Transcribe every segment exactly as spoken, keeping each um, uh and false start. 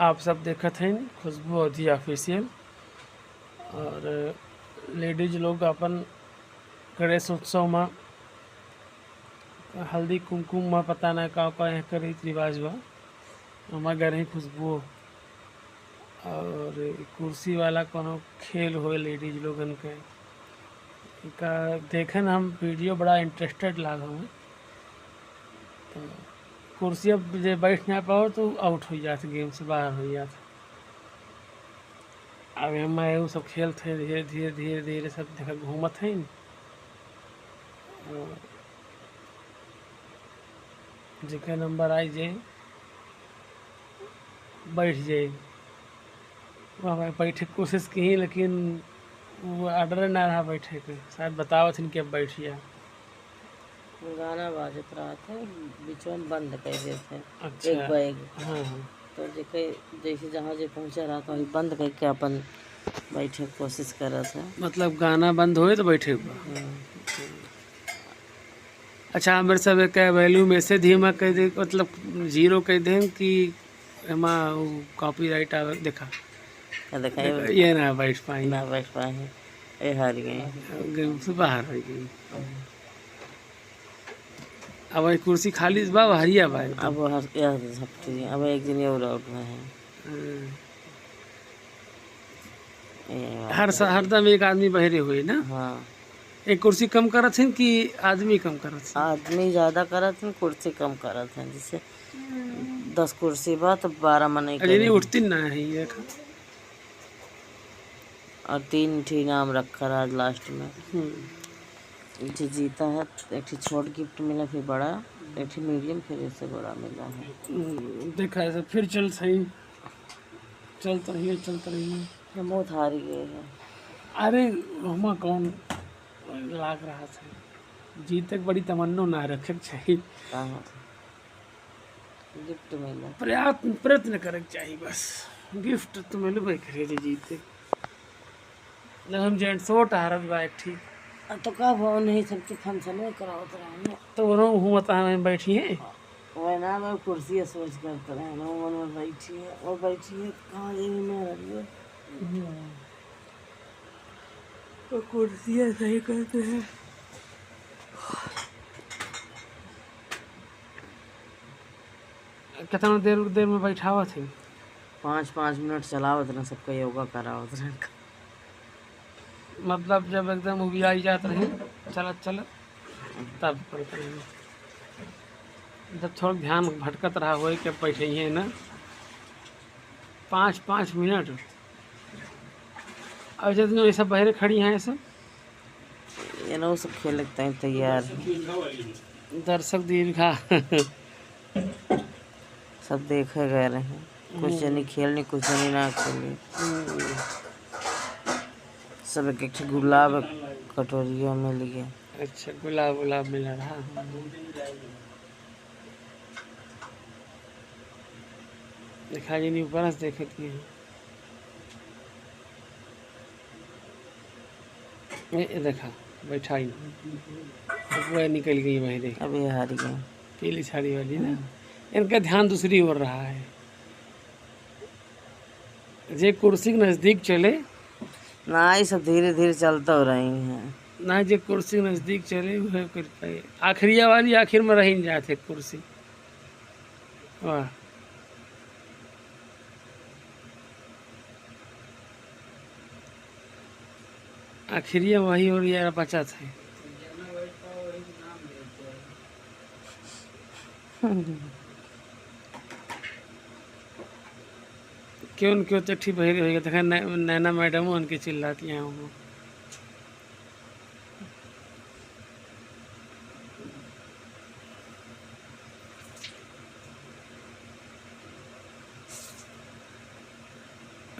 आप सब देखत हैं खुशबू अवधी ऑफिशियल। और लेडीज लोग अपन गणेश उत्सव में हल्दी कुमकुम में पता ना का का यहाँ के रीत रिवाज बा, हमार घर ही खुशबू। और कुर्सी वाला कोनो खेल होए लेडीज लोगन के, इनका देखे न हम वीडियो बड़ा इंटरेस्टेड लाग हमें। तो कुर्सी अब जे बैठ ना पाओ तो आउट हो जात, गेम से बाहर हो जात। अब हम उ सब खेलत हैं धीरे धीरे धीरे धीरे सब देखा घूमत हैं। और जेकर नंबर आई जाए बैठ जाए। वहाँ बैठे के कोशिश की लेकिन वो ऑर्डर ना रहा बैठे के, शायद बतावत हन कि अब बैठिया। गाना बाजत रहत है, बीच में बंद कर देते हैं। अच्छा। एक बार एक। हाँ, हाँ। तो जेके जैसे जहाँ जे पहुँचा रहत है, वही बंद करके अपन बैठे के कोशिश करत है। मतलब गाना बंद होए तो बैठे हुआ। हाँ। अच्छा, हमरे सब एक वैल्यू में से धीमा कर दे, मतलब जीरो कर दे कि एमा उ कॉपीराइट आवे, देखा। आ, देखा, देखा, ये ये ना बैठ पाई। ना बैठ पाई। ए, हार गई। गेम से बाहर हो गई। अब ये कुर्सी खाली बा, हरिया बा एकदम। अब हर, यह झपटी, अब एक दिन और आउट हुआ है। हाँ। ये बात हर है। सा-, हरदम एक आदमी बहरे हुए ना? हाँ। एक कुर्सी कम करत हैं कि आदमी कम करत हैं? आदमी ज्यादा करत हैं, कुर्सी कम करत हैं। जैसे दस कुर्सी बा, तो बारह मनई अरे, नहीं, करें। उठती ना है ये का। और तीन ठे इनाम रखा रहा आज लास्ट में। हम्म। एक ठे जीता है, एक ठे छोट गिफ्ट मिला, फिर बड़ा, एक ठे मीडियम, फिर इससे बड़ा मिला है। हम्म, देखा ऐसे फिर चल सही, चलत रहिए, चलत रहिए। हम बहुत हार गए हैं। अरे, हमा कौन लाग रहा है, जीते के बड़ी तमन्नो ना रखे के चाहिए। कहाँ? गिफ्ट मिला। प्रयत्न, प्रयत्न करे के चाहिए बस, गिफ्ट तो मिलबे करे जे जीते। जब हम जेंट्स वोट हारत बा एक ठीक। आ, तो का भवन है, सबके फंक्शन में करावत रहे ना। तो वो हुआ था, हम बैठी हैं। वह ना, मैं कुर्सी सोच करते रहे ना, मन में बैठी है, वो बैठी है, कहाँ जाइए मैं रहिए। हम्म। तो कुर्सी सही करते हैं। कितना देर, देर में बैठावत है? पाँच, पाँच मिनट चलावत रहे, सबका योगा करावत रहे। मतलब जब एकदम उबियाई जात रही, चलत चलत, तब करत रही। जब थोड़ा ध्यान भटकत रहा होए कि बैठे ही है ना, पाँच, पाँच मिनट। अब जब ये सब बहरे खड़ी हैं, ये सब ये ना, वो सब खेले के तैयार हैं। दर्शक दीर्घा। सब देखे गए रहे। कुछ हम्म। जनी खेलनी, कुछ जनी ना खेलनी। हम्म। सब एक एक ठे गुलाब कटोरिया में लिए। अच्छा, गुलाब, गुलाब मिला रहा। देखा जी, नहीं, ऊपर से देखे थी। ए, ए, देखा, बैठाई। अब वह निकल गई बहरे। अब ये हार गई। पीली साड़ी वाली ना। हम्म। इनका ध्यान दूसरी ओर रहा है। जे कुर्सी के नजदीक चले। ना, ये सब धीरे धीरे चलते हो रही हैं। ना, जे कुर्सी के नजदीक चले, वह कर पाए। आखिरिया वाली आखिर में रही जाते कुर्सी। वाह। आखिरी वही और यार बचा था। क्यों न क्यों तो ठीक बहरी होइगा। देखा नै-, नैना मैडम उनके चिल्लाती हैं वो।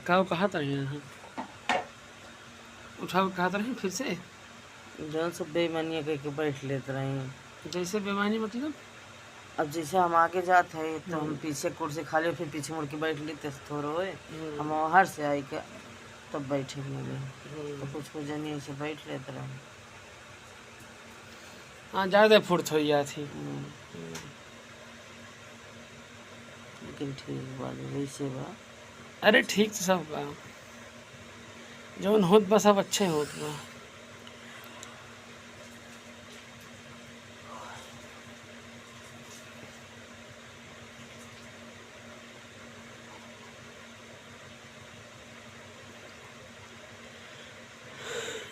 का कहत रही हैं? उठाओ कहत रही फिर से? जौन सब बेईमानियाँ कइके बैठ लेत रही। जैसे बेईमानी मतलब? अब जैसे हम आगे जात है तो हम हम्म। पीछे कुर्सी खाली, फिर पीछे मुड़ के बैठ लेते थोड़ा होए। हम्म। हम बाहर से आए के तब बैठे मिले। हम्म। तो कुछ कुछ जनी ऐसे बैठ लेत रहे। हाँ, ज्यादा फुर्त हो जात ही। हम्म। हम्म। लेकिन ठीक बा, वैसे बा। अरे ठीक तो सब बा, जौन होत बा सब अच्छे होत बा।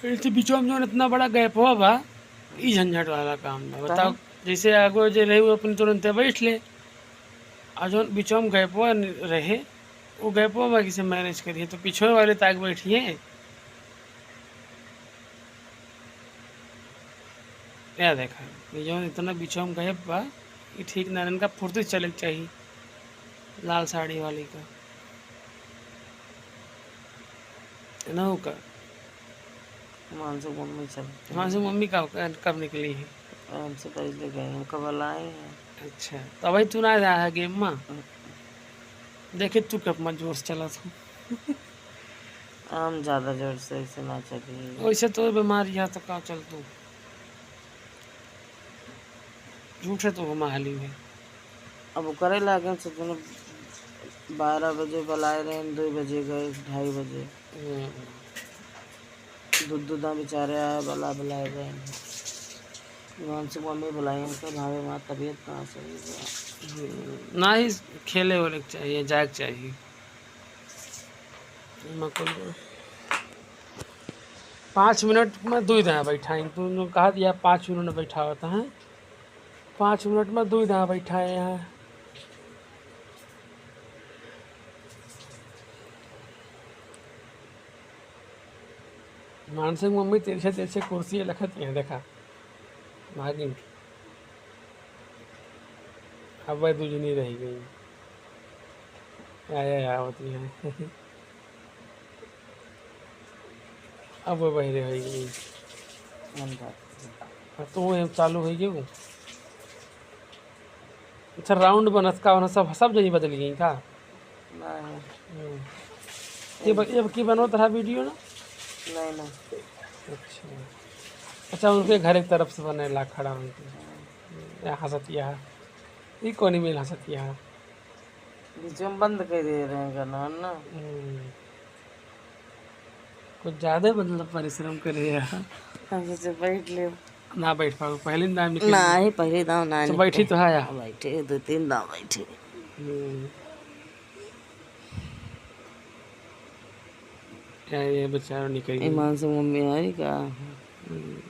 इनके बीचवा में जौन इतना बड़ा गैपवा बा, ई झंझट वाला काम बा। बताओ, काहे? जैसे आगो जे रहे, वो अपने तुरंते बैठ ले, और जौन बीचवा में गैपवा न-, रहे, वो गैपवा में कैसे मैनेज करिए? तो पीछे वाले ताक बैठिए। या देखा, ये जौन इतना बीचवा में गैप बा, ये ठीक ना, इनका फुर्ती से चले के चाहिए। लाल साड़ी वाली का। है ना, ओकर? हिमांशु मम्मी चल। हिमांशु मम्मी का, कब निकली है? हमसे पहले गए, हम कब लाए हैं। अच्छा, तो अभी तू ना रहा है गेम में? हम्म। देखे तू कब में जोर से चला था। हम ज्यादा जोर से ऐसे ना चली। वैसे तो बीमारी है तो का चल तू? झूठे तो हम हाली में। अब वो करे लागे से दोनों बारह बजे बुलाए रहे, दो बजे गए, ढाई बजे। हम्म। दो, दो दा बेचारे आए, बुला, बुलाए गए। हिमांशु मम्मी बुलाई, उनके भावे माँ तबीयत ना सही बा। हम्म, ना ही खेले वेले के चाहिए, जाए के चाहिए। एमा कुल पाँच मिनट में दुई दाएँ बैठाई। तू जो कहा दिया पाँच मिनट में बैठा होता है, पाँच मिनट में दुई दाएँ बैठाए हैं। मानसिक मम्मी तिरछे तिरछे कुर्सी लखत हैं, देखा। नागिन। अब वह दू जनी रह गई। आया, आया होती है। अब वह बहरे हो गई। मन बात। हाँ, तो वो चालू हो गई वो। अच्छा, राउंड बनत का, उन्हें सब, सब जनी बदल गई का? नहीं। हम्म। ये ब-, ये की बनवत रहा वीडियो ना? नहीं, नहीं। अच्छा। अच्छा, उनके घर एक तरफ से बने ला खड़ा उनके। हम्म। यहाँ हंसतिया है। ये कौन मेल हंसतिया है? बीच में बंद कर दे रहे हैं गाना, ना? हम्म। कुछ ज्यादा मतलब परिश्रम करे है। हम सोचे बैठ ले। ना बैठ पाओ, पहले दाम निकल ना गई। ही पहले दाम ना तो निकले। बैठी तो है यार। हाँ, बैठे, दो तीन दाम बैठे। हम्म। क्या ये बेचारा निकल गई? ईमान से मम्मी आई का? हम्म।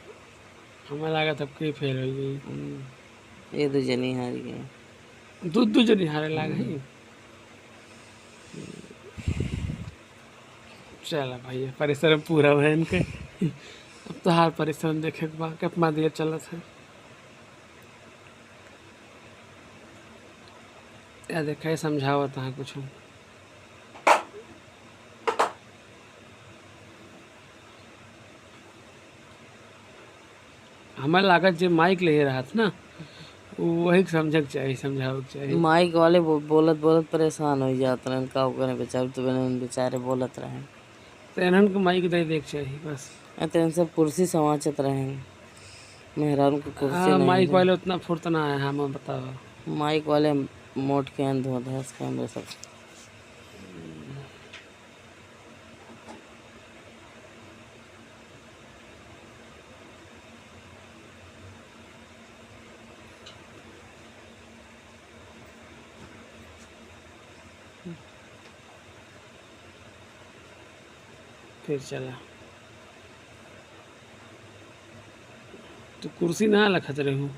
हमें लगा तब के फेल हो गई। हम्म। ये दो जनी हार गई। दो, दो जनी हारे लाग है। हम्म। चला भैया, परिश्रम पूरा भा इनके। अब तोहार परिश्रम देखे के बा, कितना देर चलत है। या देखे, समझावत है कुछ। हमें लागत जे माइक ले रहत ना, उ वही के समझे के चाही, समझावे के चाही। माइक वाले बो-, बोलत बोलत परेशान हो जात रहन, का करें बेचारे, तो बेचारे बोलत रहन। तो इन्हन के माइक दे दे के चाही बस। आ, तो इन सब कुर्सी समाचत रहन, मेहरारू के कुर्सी हाँ, नहीं माइक है। वाले उतना फुर्त ना है, हम बताओ। माइक वाले मोट के हैं, धोधस के हैं, सब। फिर चला। तू कुर्सी ना लखत रहू,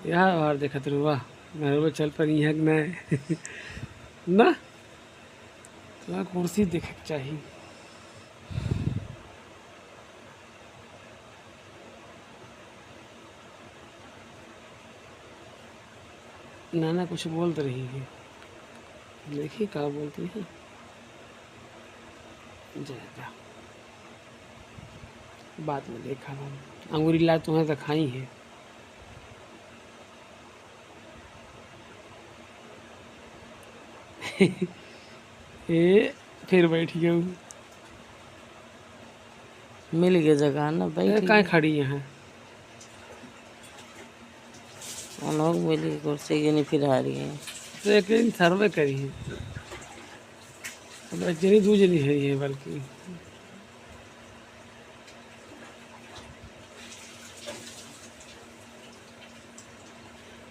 यहाँ बाहर देखत रहू, वाह, घर में चल पर यहाँ के ना। ना, तोरा कुर्सी देखे के चाही। नाना कुछ बोलत रही है, देखी का बोलती है। ज्यादा बाद में देखा हम। अंगूरी ला तुम्हें दिखाई है। ए, फिर बैठ गया हूँ। मिल गया जगह ना, बैठ ए, काहे गया। खड़ी यहाँ? उन लोग मिल गए कुर्सी के, नहीं फिर हार गए। तो एक दिन सर्वे करी है। अब एक जनी, दू जनी है ये बल्कि।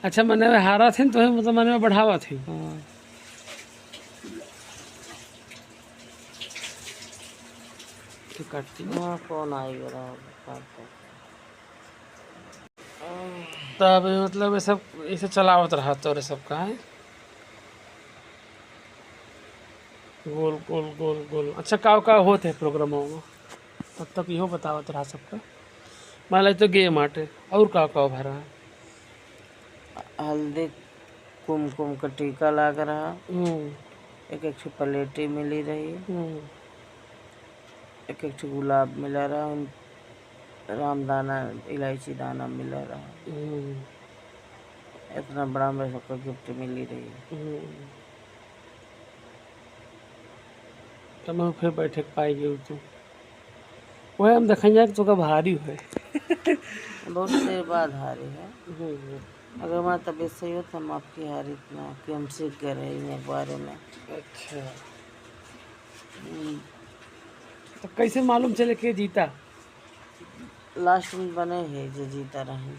अच्छा, मने में हारा थे तो है, मतलब मने में बढ़ावा थे। हाँ। तो काट दी। वहाँ कौन आई रहा है? काट दो। तब मतलब ये सब ऐसे चलावत रहा तोरे सब का है। गोल, गोल, गोल, गोल। अच्छा, काव, काव होत है प्रोग्रामों में? तब तक इहो बतावत रहा सबका। मान लो तो गेम आटे, और काव, काव भरा है? हल्दी कुमकुम का टीका लाग रहा। हम्म। एक, एक ठो प्लेटी मिली रही। हम्म। एक, एक ठो गुलाब मिला रहा। रामदाना, इलायची दाना मिला रहा। हम्म। इतना बड़ा में सबका गिफ्ट मिली रही। हम्म। तब हम फिर बैठे के पाई गई तू। वही हम देखें जाए कि तोका भारी है। बहुत देर बाद हारे है। हम्म। अगर हमारी तबीयत सही हो तो हम आपकी हारी इतना कि हम सीख गए रहे इन बारे में। अच्छा। हम्म। तो कैसे मालूम चले के जीता? लास्ट में बने है जो जीता रहे,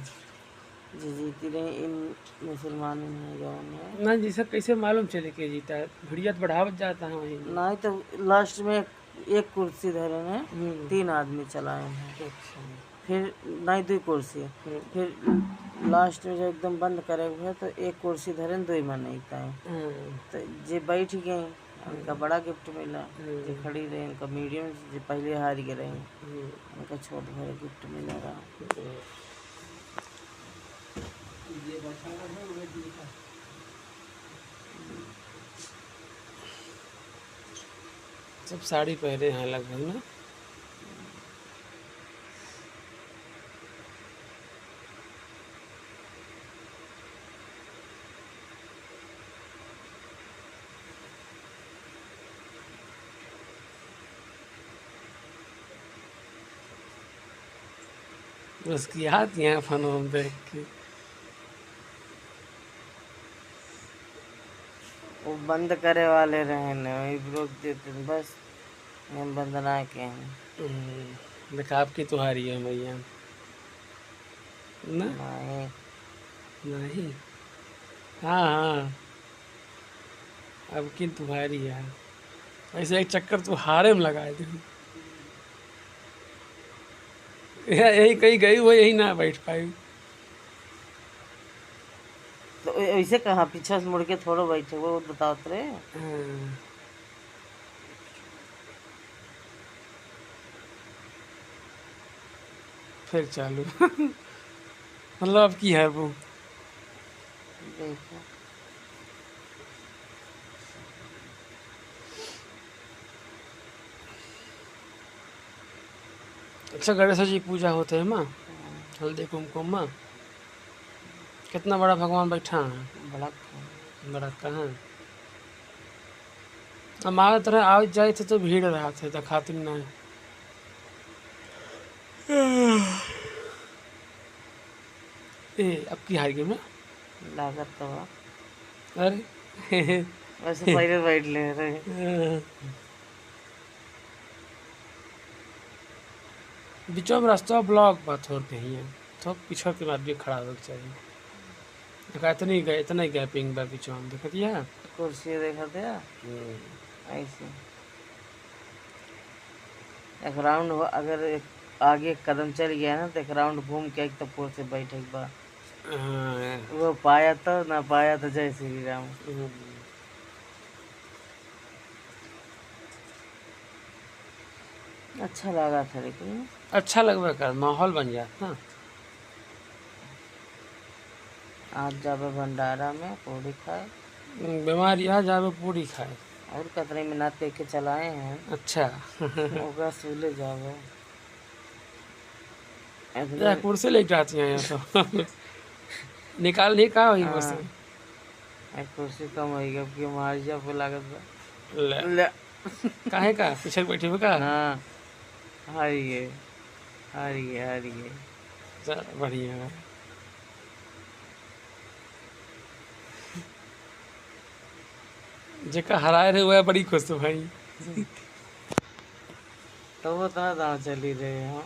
जो जीती रहे इन मुसलमानन है जौन है। ना, जैसे कैसे मालूम चले के जीता है? भिड़िया तो बढ़ावत जाता है वहीं। नहीं तो लास्ट में एक कुर्सी धरे ने, हम्म। तीन आदमी चलाए हैं। अच्छा। फिर नहीं, दुई कुर्सी। हम्म। फिर लास्ट में जब एकदम बंद करे के हुए तो एक कुर्सी धरे ने, दुई मनई ताई। हम्म। तो जे बैठ गए, उनका हम्म। बड़ा गिफ्ट मिला। हम्म। जे खड़ी रही, उनका मीडियम, जे पहले हार गए रही, हम्म। उनका छोट भर गिफ्ट मिला रहा। हम्म। सब साड़ी पहने हैं लगभग ना। मुस्कियात यहाँ फोन देख के। वो बंद करे वाले रहे न, वही रोक देते न, बस हम बंद ना के हैं। हम्म, देखा आपकी तुहारी है मैया। ना? नहीं। नहीं? हाँ, हाँ। अब की तुहारी है। ऐसे एक चक्कर तू हारे में लगा दे। यही कहीं गई हो, यही ना बैठ पाई। तो ऐ-, ऐसे कहाँ पीछे से मुड़ के थोड़ो बैठे, वो बतावत रहे। हाँ। फिर चालू। मतलब अब की है वो? देखो। अच्छा, गणेश जी की पूजा होत है माँ? हाँ। हल्दी कुमकुम माँ। कितना बड़ा भगवान बैठा है? बड़ा है। बड़ा का है? हम आवत रहे, आवत जाए थे तो भीड़ रहा थे, तो खातिर नहीं। ए, अब की हार गई ना? लागत तो बा। अरे। वैसे पहले बैठ ले रहे। हाँ। बीचों में रास्ता ब्लॉक बा, थोड़ कहीं है, थोड़ पीछे के आदमी खड़ा होवे के चाहिए। देखा, इतनी गै-, इतना ही गैपिंग बा बीचों में, देखत या? कुर्सी देखत या? हम्म। ऐसे। एक राउंड हो, अगर एक आगे एक कदम चल गया ना, तो एक राउंड घूम के एक तो कुर्सी बैठे के बा। हाँ। वो पाया तो, ना पाया तो, जय श्री राम। हम्म। अच्छा लगा था लेकिन। अच्छा लगबे कर, माहौल बन जात ना। आज जाबे भंडारा में पूरी खाए। हम्म, बीमारी आ जाबे पूरी खाए। और कतरे में नाते के चलाए हैं। अच्छा। ओकरा सूले जाबे। इतने या कुर्सी लेके आती हैं यहाँ तो। निकाल नहीं कहा वही हाँ। कुर्सी। आ, कुर्सी कम होई गई, अब की मार जा पे लागत बा। ले। ले। काहे का? पीछे बैठे हुए का? हाँ। हार गए, हार गए, हार गए। चल, बढ़िया है। जेका हराए रहे, वह बड़ी खुश हो भाई। तो वो तो दाँव चली रहे हैं।